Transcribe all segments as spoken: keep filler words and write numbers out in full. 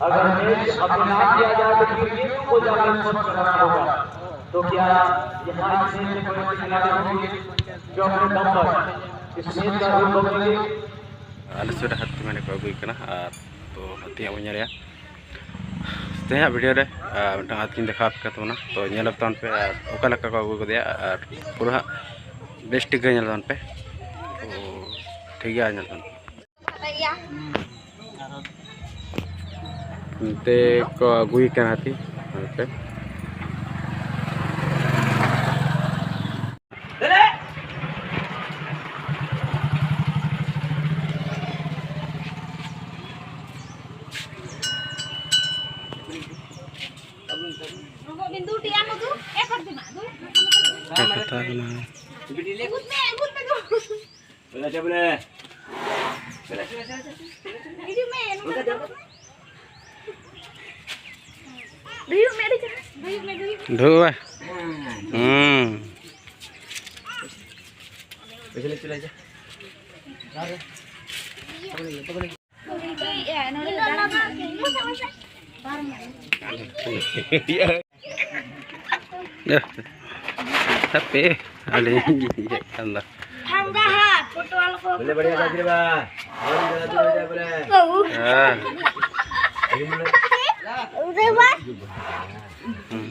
अगर मैच अपने आप किया जाए तो फिर गेंदों को ज्यादा स्पर्श करना होगा। तो क्या यहाँ इस मैच में कोई खिलाड़ी होंगे जो अपने दम पर इस मैच का रोल बदलेंगे? ᱟᱞᱮ ᱥᱩᱨ ᱨᱮ ᱦᱟᱹᱛᱤ ᱢᱟᱱᱮ ᱠᱚ ᱟᱹᱜᱩᱭ ᱠᱟᱱᱟ, ᱟᱨ ᱛᱚ ᱦᱟᱹᱛᱤ ᱦᱟᱸᱜ ᱵᱚᱱ ᱧᱮᱞᱮᱭᱟ ᱛᱮᱦᱮᱧᱟᱜ ᱵᱷᱤᱰᱤᱭᱳ ᱨᱮ᱾ ᱟᱨ ᱢᱤᱫᱴᱟᱝ ᱦᱟᱹᱛᱤᱧ ᱫᱮᱠᱷᱟᱣ ᱟᱯᱮ ᱠᱟᱱ ᱛᱟᱵᱚᱱᱟ, ᱛᱚ ᱧᱮᱞ ᱟᱯᱮ ᱛᱟᱵᱚᱱ ᱯᱮ ᱟᱨ ᱚᱠᱟ ᱞᱮᱠᱟ ᱠᱚ ᱟᱹᱜᱩ ᱠᱟᱫᱮᱭᱟ, ᱟᱨ ᱯᱩᱨᱟᱹ ᱦᱟᱸᱜ ᱵᱮᱥ ᱴᱷᱤᱠ ᱜᱮ ᱧᱮᱞ ᱛᱟᱵᱚᱱ ᱯᱮ᱾ ᱛᱚ ᱴᱷᱤᱠ ᱜᱮᱭᱟ, ᱧᱮᱞ ᱛᱟᱵᱚᱱ ᱯᱮ᱾ ᱱᱚᱛᱮ ᱠᱚ ᱟᱹᱜᱩᱭ ᱠᱟᱱᱟ ᱦᱟᱹᱛᱤ᱾ ᱱᱚᱛᱮ᱾ ᱠᱟᱛᱷᱟ ᱠᱟᱱᱟ᱾ ᱵᱚᱞᱮ, ᱪᱮᱫ ᱵᱚᱞᱮ? ᱦᱤᱡᱩᱜ ᱢᱮ, ᱱᱚᱛᱮ ᱫᱚ᱾ ᱫᱩᱲᱩᱵ ᱢᱮ, ᱟᱹᱰᱤ ᱪᱮᱦᱨᱟ᱾ ᱫᱩᱲᱩᱵ ᱢᱮ, ᱫᱩᱲᱩᱵ ᱢᱮ᱾ ᱫᱩᱲᱩᱵ ᱢᱮ᱾ ᱦᱩᱸ᱾ ᱯᱤᱪᱷᱞᱮ ᱪᱟᱞᱟ ᱡᱟ᱾ ᱦᱟᱯᱮ, ᱟᱹᱞᱤᱧ ᱤᱭᱟᱹᱜ ᱠᱟᱱ ᱫᱚ᱾ ᱴᱷᱟᱱᱰᱟ ᱦᱟᱴ, ᱯᱚᱴᱚᱞ ᱠᱚ᱾ ᱵᱚᱞᱮ, ᱵᱟᱲᱤᱭᱟ ᱡᱟᱭᱜᱟ ᱨᱮ ᱵᱟ᱾ ᱵᱟᱦᱩ᱾ ᱦᱮᱸ᱾ ᱩᱫᱮ ᱵᱟ᱾ ᱦᱩᱸ᱾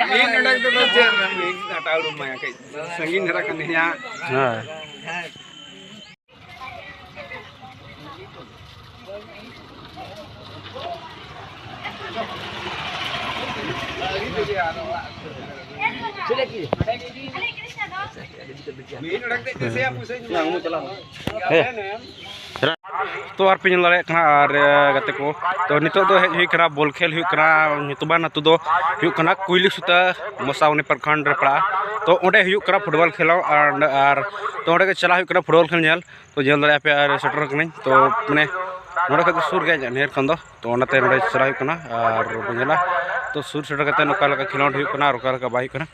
ᱢᱮᱱ ᱱᱚᱰᱮ ᱫᱚ ᱪᱮᱫ ᱨᱮ ᱢᱤᱫ ᱦᱟᱴᱟᱣ ᱩᱰᱩᱠ ᱢᱟᱭᱟ ᱠᱟᱹᱡ ᱥᱟᱺᱜᱤᱧ ᱫᱷᱟᱨᱟ ᱠᱷᱚᱱ ᱦᱮᱡ᱾ ᱦᱮᱸ᱾ ᱢᱤᱫ ᱱᱚᱰᱮ ᱫᱮᱡ ᱛᱮ ᱥᱮᱭᱟ ᱯᱩᱭᱥᱟᱹᱧ ᱮᱢᱟᱭᱟ᱾ ᱦᱮᱸ᱾ ᱛᱚ ᱟᱨ ᱯᱮ ᱧᱮᱞ ᱫᱟᱲᱮᱭᱟᱜ ᱠᱟᱱᱟ, ᱟᱨ, ᱜᱟᱛᱮ ᱠᱚ, ᱛᱚ ᱱᱤᱛᱚᱜ ᱫᱚ ᱦᱮᱡ ᱦᱩᱭ ᱠᱟᱱᱟ ᱵᱚᱞ ᱠᱷᱮᱞ ᱦᱩᱭᱩᱜ ᱠᱟᱱᱟ, ᱧᱩᱛᱩᱢᱟᱱ ᱟᱹᱛᱩ ᱫᱚ ᱦᱩᱭᱩᱜ ᱠᱟᱱᱟ ᱠᱩᱭᱞᱤ ᱥᱩᱛᱟᱹ, ᱢᱚᱥᱟᱵᱚᱱᱤ ᱯᱨᱚᱠᱷᱚᱸᱰ ᱨᱮ ᱯᱟᱲᱟᱜᱼᱟ᱾ ᱛᱚ ᱚᱸᱰᱮ ᱦᱩᱭᱩᱜ ᱠᱟᱱᱟ ᱯᱷᱩᱴᱵᱚᱞ ᱠᱷᱮᱞᱳ, ᱟᱨ, ᱟᱨ ᱛᱚ ᱚᱸᱰᱮ ᱜᱮ ᱪᱟᱞᱟᱜ ᱦᱩᱭᱩᱜ ᱠᱟᱱᱟ ᱯᱷᱩᱴᱵᱚᱞ ᱠᱷᱮᱞ ᱧᱮᱞ᱾ ᱛᱚ ᱧᱮᱞ ᱫᱟᱲᱮᱭᱟᱜ ᱯᱮ, ᱟᱨ ᱥᱮᱴᱮᱨ ᱠᱟᱹᱱᱟᱹᱧ᱾ ᱛᱚ ᱢᱟᱱᱮ ᱱᱚᱰᱮ ᱠᱷᱚᱱ ᱫᱚ ᱥᱩᱨ ᱜᱮᱭᱟ ᱱᱟᱹᱭᱦᱟᱹᱨ ᱠᱷᱚᱱ ᱫᱚ, ᱛᱚ ᱚᱱᱟᱛᱮ ᱱᱚᱰᱮ ᱪᱟᱞᱟᱜ ᱦᱩᱭᱩᱜ ᱠᱟᱱᱟ ᱟᱨ ᱵᱚᱱ ᱧᱮᱞᱟ᱾ ᱛᱚ ᱥᱩᱨ ᱥᱮᱴᱮᱨ ᱠᱟᱛᱮ ᱚᱠᱟ ᱞᱮᱠᱟ ᱠᱷᱮᱞᱳᱰ ᱦᱩᱭᱩᱜ ᱠᱟᱱᱟ ᱟᱨ ᱚᱠᱟ ᱞᱮᱠᱟ ᱵᱟᱭ ᱦᱩᱭᱩᱜ ᱠᱟᱱᱟ,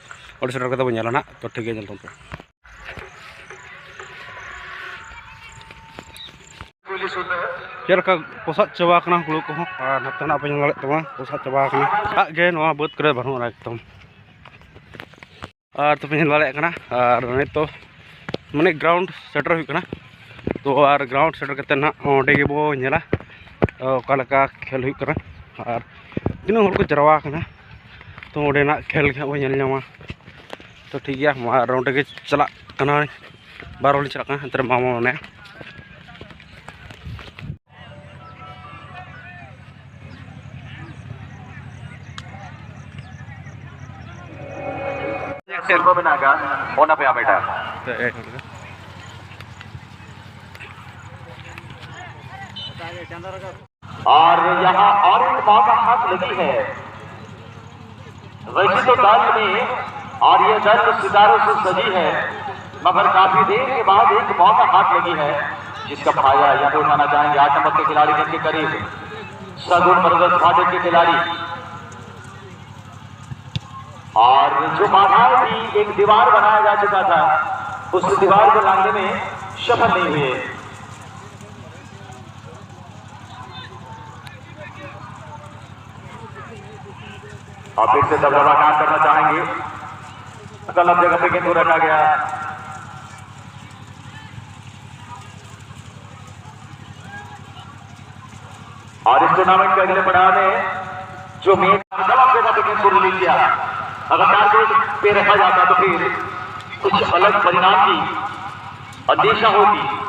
ᱚᱸᱰᱮ ᱥᱮᱴᱮᱨ ᱠᱟᱛᱮ ᱵᱚᱱ ᱧᱮᱞᱟ ᱱᱟᱦᱟᱜ᱾ ᱛᱚ ᱴᱷᱤᱠ ᱜᱮᱭᱟ, ᱧᱮᱞ ᱛᱟᱵᱚᱱ ᱯᱮ᱾ ᱪᱮᱫ ᱞᱮᱠᱟ ᱯᱚᱥᱟᱜ ᱪᱟᱵᱟ ᱟᱠᱟᱱᱟ ᱦᱩᱲᱩ ᱠᱚᱦᱚᱸ, ᱟᱨ ᱱᱚᱛᱮ ᱱᱟᱜ ᱯᱮ ᱧᱮᱞ ᱫᱟᱲᱮᱭᱟᱜ ᱛᱟᱵᱚᱱᱟ, ᱯᱚᱥᱟᱜ ᱪᱟᱵᱟ ᱟᱠᱟᱱᱟ᱾ ᱫᱟᱜ ᱜᱮ ᱱᱚᱣᱟ ᱵᱟᱹᱫᱽ ᱠᱚᱨᱮ ᱵᱟᱹᱱᱩᱜᱼᱟ ᱮᱠᱫᱚᱢ᱾ ᱟᱨ ᱛᱚᱯᱮ ᱧᱮᱞ ᱫᱟᱲᱮᱭᱟᱜ ᱠᱟᱱᱟ, ᱟᱨ ᱱᱤᱛᱚᱜ ᱢᱟᱱᱮ ᱜᱨᱟᱣᱩᱱᱰ ᱥᱮᱴᱮᱨ ᱦᱩᱭᱩᱜ ᱠᱟᱱᱟ᱾ ᱛᱚ ᱟᱨ ᱜᱨᱟᱣᱩᱱᱰ ᱥᱮᱴᱮᱨ ᱠᱟᱛᱮ ᱱᱟᱦᱟᱜ ᱚᱸᱰᱮ ᱜᱮᱵᱚ ᱧᱮᱞᱟ, ᱚᱠᱟ ᱞᱮᱠᱟ ᱠᱷᱮᱞ ᱦᱩᱭᱩᱜ ᱠᱟᱱᱟ ᱟᱨ ᱛᱤᱱᱟᱹᱜ ᱦᱚᱲ ᱠᱚ ᱡᱟᱨᱣᱟ ᱟᱠᱟᱱᱟ᱾ ᱛᱚ ᱚᱸᱰᱮᱱᱟᱜ ᱠᱷᱮᱞ ᱜᱮ ᱦᱟᱸᱜ ᱵᱚᱱ ᱧᱮᱞ ᱧᱟᱢᱟ᱾ ᱛᱚ ᱴᱷᱤᱠ ᱜᱮᱭᱟ, ᱢᱟ ᱟᱨ ᱚᱸᱰᱮ ᱜᱮ ᱪᱟᱞᱟᱜ ᱠᱟᱱᱟ, ᱵᱟᱨ ᱦᱚᱲ ᱞᱤᱧ ᱪᱟᱞᱟᱜ ᱠᱟᱱᱟ, ᱮᱱᱛᱮ ᱨᱮ ᱢᱟᱢᱟ ᱢᱮᱱᱟᱭᱟ᱾ ᱥᱩᱨ ᱠᱚ ᱢᱮᱱᱟᱜ ᱟᱠᱟᱫ, ᱚᱱᱟ ᱯᱮ ᱦᱟᱢᱮᱴᱟ᱾ और यहाँ और एक मौका हाथ लगी है। वैसे तो दल में, और ये दल सितारों से सजी है, मगर काफी देर के बाद एक मौका हाथ लगी है, जिसका फायदा यहाँ पे उठाना चाहेंगे आठ नंबर के खिलाड़ी, जिनके करीब सगुन ब्रदर्स भाटे के खिलाड़ी। और जो बाधाएं थी, एक दीवार बनाया जा चुका था, उस दीवार को लांघने में सफल नहीं हुए। और फिर से दबदबा कायम करना चाहेंगे। गलत जगह पे गेंद को रखा गया। और इस टूर्नामेंट के अगले पड़ाव में जो मेन गलत जगह पे गेंद को रिलीज किया, अगर टारगेट पे रखा जाता तो फिर कुछ अलग परिणाम की अंदेशा होती।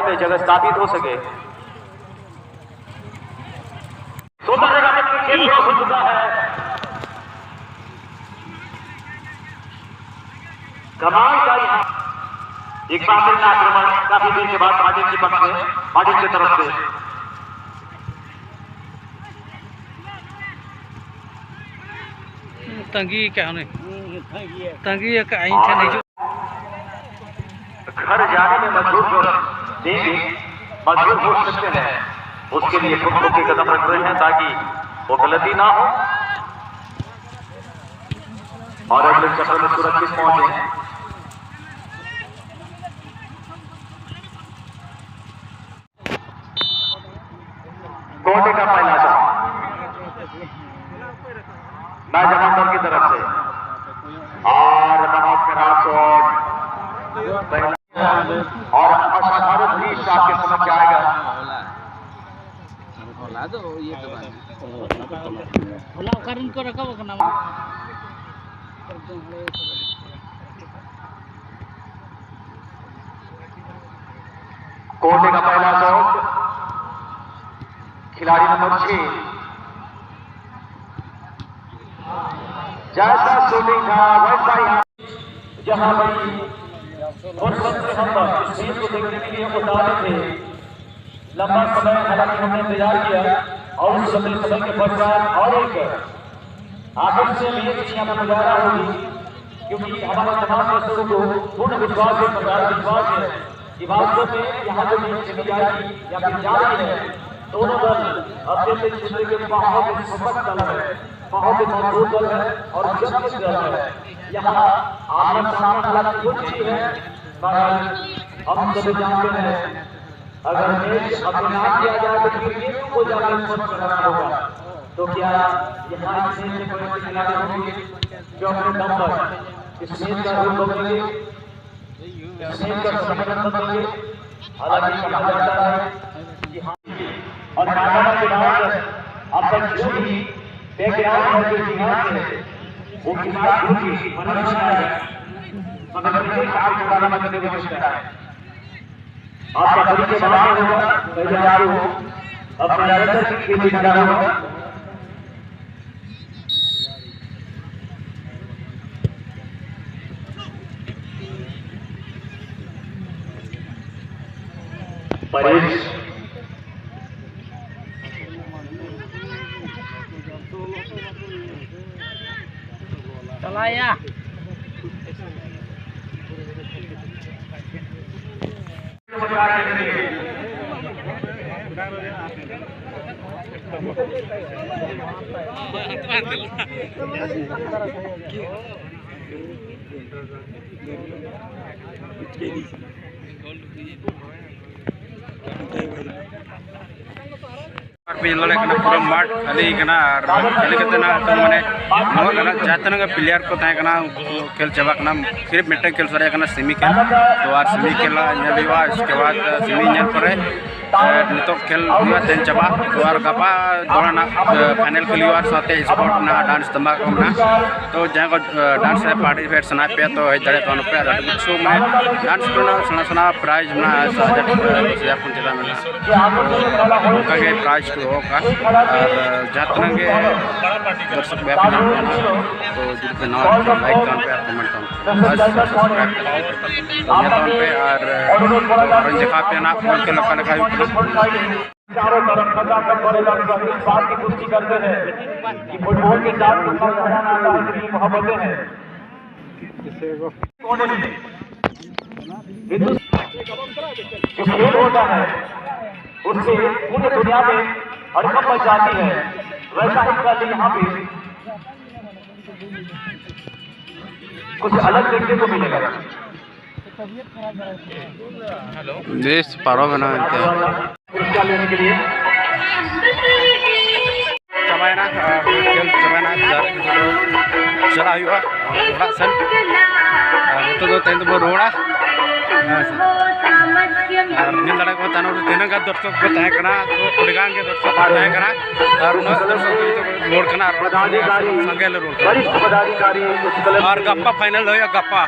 में जगह स्थापित हो सके। सोचा जाएगा कि खेल क्रॉस हो चुका है। कमाल का यहाँ एक बार फिर से आक्रमण, काफी देर के बाद पाटिल के पक्ष से, पाटिल की तरफ से। ᱛᱟᱺᱜᱤ ᱟᱠᱟᱫ ᱩᱱᱤ᱾ ᱛᱟᱺᱜᱤ ᱟᱠᱟᱫ ᱤᱧ ᱴᱷᱮᱱ ᱦᱤᱡᱩᱜ᱾ घर जाने में मजबूर हो, देंगे, मजबूर हो सकते हैं। उसके लिए ठोक ठोक के कदम रख रहे हैं ताकि वो गलती ना हो और अगले चक्र में सुरक्षित पहुंचे। कोटे का पहला शॉट, मैच अमन दल की तरफ से। और बहुत खराब शॉट, पहला। और असाधारण रीच आपके समक्ष आएगा। ᱦᱚᱞᱟ ᱫᱚ ᱤᱭᱟᱹ ᱫᱚ ᱵᱟᱝ᱾ ᱦᱚᱞᱟ ᱚᱠᱟᱨᱮᱱ ᱠᱚ ᱨᱟᱠᱟᱵ ᱟᱠᱟᱱᱟ? कोटे का पहला शॉट, खिलाड़ी नंबर छह। जैसा शूटिंग था वैसा ही। जहां बड़ी फुर्सत से हम इस गेम को देखने के लिए उतारे थे। लंबा समय हालांकि हमने इंतजार किया और उस लंबे समय के पश्चात और एक आकर्षणीय मैच की हमें मुजाहरा होगी, क्योंकि हमारे तमाम दर्शकों को पूर्ण विश्वास है, प्रगाढ़ विश्वास है कि वास्तव में यहाँ जो मैच खेली जाएगी या फिर जा रही है, दोनों दल अपने अपने क्षेत्र के बहुत ही सशक्त दल है, बहुत ही मजबूत दल है और जबरदस्त दल है। यहाँ आमना सामना हालांकि हो चुकी है, मगर हम सभी जानते हैं, अगर मैच अपने आप किया जाए तो फिर गेंदों को जाकर स्पर्श करना होगा। तो क्या यहाँ इस मैच में कोई ऐसे खिलाड़ी होंगे जो अपने दम पर इस मैच का रूप बदलेंगे, इस मैच का समीकरण बदलेंगे? हालांकि कहा जाता है कि हाँ, और मैदान के बाहर अब तक जो भी बैकग्राउंड है, जो दिमाग है, वो किताब भूल गई, मनुष्य है, मगर प्रत्येक काम को करने में कोशिश करता है। आपका परिचय बाहर होगा, पहले आपको अपना नजर की खींची खड़ा होगा। परेश। ᱟᱨ ᱯᱮ ᱧᱮᱞ ᱫᱟᱲᱮᱭᱟᱜ ᱠᱟᱱᱟ ᱯᱩᱨᱟᱹ ᱢᱟᱴᱷ ᱠᱷᱟᱹᱞᱤ ᱠᱟᱱᱟ᱾ ᱟᱨ ᱠᱷᱟᱹᱞᱤ ᱠᱟᱛᱮ ᱱᱟᱜ ᱛᱚ ᱢᱟᱱᱮ ᱱᱚᱣᱟ ᱠᱟᱱᱟ ᱡᱟᱦᱟᱸ ᱛᱤᱱᱟᱹᱜ ᱜᱮ ᱯᱞᱮᱭᱟᱨ ᱠᱚ ᱛᱟᱦᱮᱸ ᱠᱟᱱᱟ ᱩᱱᱠᱩ ᱠᱷᱮᱞ ᱪᱟᱵᱟ ᱠᱟᱱᱟ᱾ ᱥᱤᱨᱯ ᱢᱤᱫᱴᱟᱝ ᱠᱷᱮᱞ ᱥᱟᱨᱮᱡ ᱠᱟᱱᱟ ᱥᱮᱢᱤ ᱠᱷᱮᱞ᱾ ᱛᱚ ᱟᱨ ᱥᱮᱢᱤ ᱠᱷᱮᱞ ᱧᱮᱞ ᱦᱩᱭᱩᱜᱼᱟ᱾ ᱤᱥᱠᱮ ᱵᱟᱫ ᱥᱮᱢᱤ ᱧᱮᱞ ᱯᱚᱨᱮ ᱱᱤᱛᱚᱜ ᱠᱷᱮᱞ ᱦᱩᱭᱩᱜᱼᱟ, ᱛᱮᱦᱮᱧ ᱪᱟᱵᱟ᱾ ᱛᱚ ᱟᱨ ᱜᱟᱯᱟ ᱫᱚᱲᱟ ᱱᱟᱜ ᱯᱷᱟᱭᱱᱮᱞ ᱠᱷᱮᱞ ᱦᱩᱭᱩᱜᱼᱟ, ᱟᱨ ᱥᱟᱶᱛᱮ ᱥᱯᱳᱨᱴ ᱱᱟᱜ ᱰᱟᱱᱥ ᱫᱷᱟᱢᱟᱠᱟ ᱢᱮᱱᱟᱜᱼᱟ᱾ ᱛᱚ ᱡᱟᱦᱟᱸᱭ ᱠᱚ ᱰᱟᱱᱥ ᱨᱮ ᱯᱟᱨᱴᱤᱥᱤᱯᱮᱴ ᱥᱟᱱᱟᱭᱮᱫ ᱯᱮᱭᱟ ᱛᱚ ᱦᱮᱡ ᱫᱟᱲᱮᱭᱟᱜ ᱛᱟᱵᱚᱱ ᱯᱮ᱾ ᱟᱨ ᱟᱹᱰᱤ ᱠᱤᱪᱷᱩ ᱢᱟᱱᱮ ᱰᱟᱱᱥ ᱠᱚᱨᱮᱱᱟᱜ ᱥᱮᱬᱟ ᱥᱮᱬᱟ ᱯᱨᱟᱭᱤᱡᱽ ᱢᱮᱱᱟᱜᱼᱟ, ᱥᱟᱛ ᱦᱟᱡᱟᱨ ᱴᱟᱠᱟ, ᱫᱚᱥ ᱦᱟᱡᱟᱨ ᱠᱷᱚᱱ ᱪᱮᱛᱟᱱ ᱢᱮᱱᱟᱜᱼᱟ᱾ ᱚᱱᱠᱟ ᱜᱮ ᱯᱨᱟᱭᱤᱡᱽ ᱠᱚ ᱫᱚᱦᱚ ᱠᱟᱜᱼᱟ᱾ ᱟᱨ ᱡᱟᱦᱟᱸ ᱛᱤᱱᱟᱹᱜ ᱜᱮ ᱫᱚᱨᱥᱚᱠ ᱵᱚᱭᱦᱟ ᱠᱚ ᱧᱟᱢᱚᱜ ᱠᱟᱱᱟ, ᱛᱚ ᱡᱩᱫᱤ ᱯᱮ ᱱᱟᱣᱟ ᱠᱷᱟᱱ ᱞᱟᱭᱤᱠ ᱛᱟᱵᱚᱱ ᱯᱮ ᱟᱨ ᱠᱚᱢᱮᱱᱴ ᱛᱟᱵᱚᱱ ᱯᱮ᱾ ᱵᱟᱥ ᱥᱟᱵᱥᱠᱨᱟᱭᱤᱵ ᱠᱟᱛᱮ ᱯᱮ ᱧᱮᱞ ᱛᱟᱵᱚᱱ ᱯᱮ᱾ ᱟᱨ ᱟᱨᱚᱧ ᱫᱮᱠᱷᱟᱣ ᱟᱯᱮᱭᱟ ᱱᱟᱜ ᱵᱚᱞ ᱠᱷᱮᱞ ᱚᱠᱟ ᱞᱮᱠᱟ ᱦᱩᱭᱩᱜ ᱠᱟᱱᱟ᱾ चारों तरफ खचाखच भरे दर्शक इस बात की पुष्टि करते हैं कि फुटबॉल के चार टुकड़ों का होना चाहते हैं, मोहब्बतें हैं। कोने में हिंदुस्तान जो खेल होता है, उससे पूरी दुनिया में हड़कंप मच जाती है। वैसा ही कल यहाँ पे कुछ अलग देखने को मिलेगा। ᱵᱮᱥ ᱯᱟᱨᱚᱢ ᱮᱱᱟ ᱮᱱᱛᱮ᱾ ᱪᱟᱵᱟᱭᱮᱱᱟ, ᱟᱨ ᱠᱷᱮᱞ ᱪᱟᱵᱟᱭᱮᱱᱟ, ᱪᱟᱞᱟᱜ ᱦᱩᱭᱩᱜᱼᱟ ᱚᱲᱟᱜ ᱥᱮᱱ᱾ ᱟᱨ ᱱᱤᱛᱚᱜ ᱫᱚ ᱛᱮᱦᱮᱧ ᱫᱚᱵᱚᱱ ᱨᱩᱣᱟᱹᱲᱟ᱾ ᱦᱮᱸ ᱥᱮ᱾ ᱟᱨ ᱧᱮᱞ ᱫᱟᱲᱮᱭᱟᱜ ᱠᱟᱱᱟ ᱛᱟᱭᱱᱚᱢ ᱨᱮ ᱛᱤᱱᱟᱹᱜ ᱜᱟᱱ ᱫᱚᱨᱥᱚᱠ ᱠᱚ ᱛᱟᱦᱮᱸ ᱠᱟᱱᱟ, ᱛᱚ ᱟᱹᱰᱤ ᱜᱟᱱ ᱜᱮ ᱫᱚᱨᱥᱚᱠ ᱠᱚ ᱛᱟᱦᱮᱸ ᱠᱟᱱᱟ᱾ ᱟᱨ ᱩᱱᱟᱹᱜ ᱫᱚᱨᱥᱚᱠ ᱠᱚ ᱡᱚᱛᱚ ᱠᱚ ᱨᱩᱣᱟᱹᱲ ᱠᱟᱱᱟ, ᱟᱨ ᱚᱲᱟᱜ ᱥᱮᱱ ᱥᱟᱸᱜᱮ ᱞᱮ ᱨᱩᱣᱟᱹᱲ ᱠᱟᱱᱟ᱾ ᱟᱨ ᱜᱟᱯᱟ ᱯᱷᱟᱭᱱᱮᱞ ᱦᱩᱭᱩᱜᱼᱟ, ᱜᱟᱯᱟ᱾